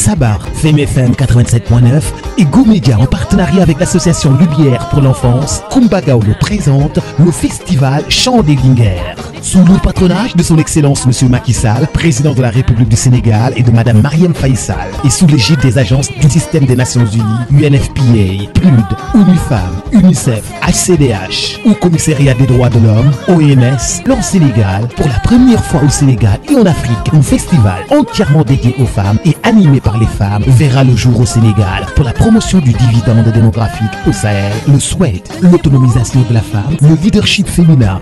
Sabar, Femme FM 87.9 et Go Media en partenariat avec l'association Lumière pour l'enfance, Kumba Gawlo présente le festival Chant des Linguères. Sous le patronage de son Excellence Monsieur Macky Sall, président de la République du Sénégal, et de Madame Marième Faye Sall, et sous l'égide des agences du système des Nations Unies, UNFPA, PNUD, UNIFEM, UNICEF, HCDH, Haut Commissariat des droits de l'homme, OMS, lance Sénégal, pour la première fois au Sénégal et en Afrique, un festival entièrement dédié aux femmes et animé par les femmes verra le jour au Sénégal pour la promotion du dividende démographique au Sahel, le SWED, l'autonomisation de la femme, le leadership féminin,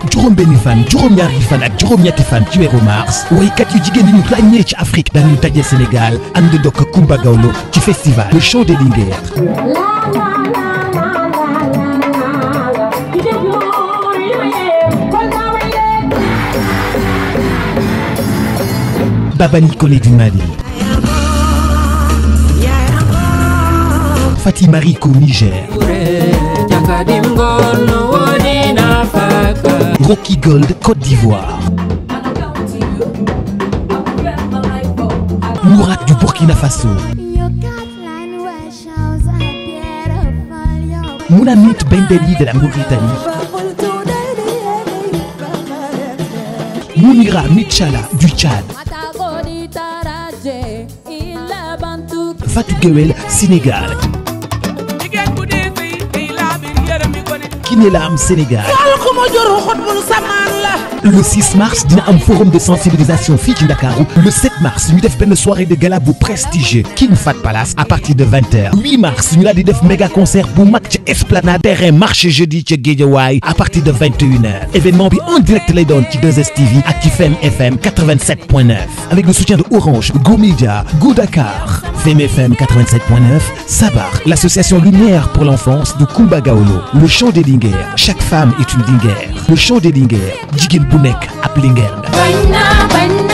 fan ak juróom-ñetti fan ci weeru mars waykat yu jigéen yi ñu ràññee ci Afrique dañuy daje Sénégal ànd dokk Kumba Gawlo ci festival le Chant des Linguères. Baba Nicolé du Mali, Fatima Rico Niger, Rocky Gold Côte d'Ivoire, Mourat du Burkina Faso, Mounamit Bendeli de la Mauritanie, Mounira Mitchala du Tchad, Fatou Guewel Sénégal, Kinelam Sénégal. Le 6 mars dina am forum de sensibilisation fii ci Ndakaaru. Le 7 mars ñu def benn soirée de gala bu prestigieux King Fat Palace à partir de 20h. 8 mars ñu la di def méga concert bu mag ci Esplanade terrain marché jeudi ci Guédiawaye à partir de 21h. Événement bi en direct lay doon ci 2STV ak ci Femme FM 87.9 avec le soutien de Orange, Go Media, Go Dakar. Femme FM 87.9, Sabar, l'association Lumière pour l'enfance de Kumba Gawlo. Le Chant des Linguères, chaque femme est une linguère. Le Chant des Linguères, jigéen bu nekk ab linguère nga.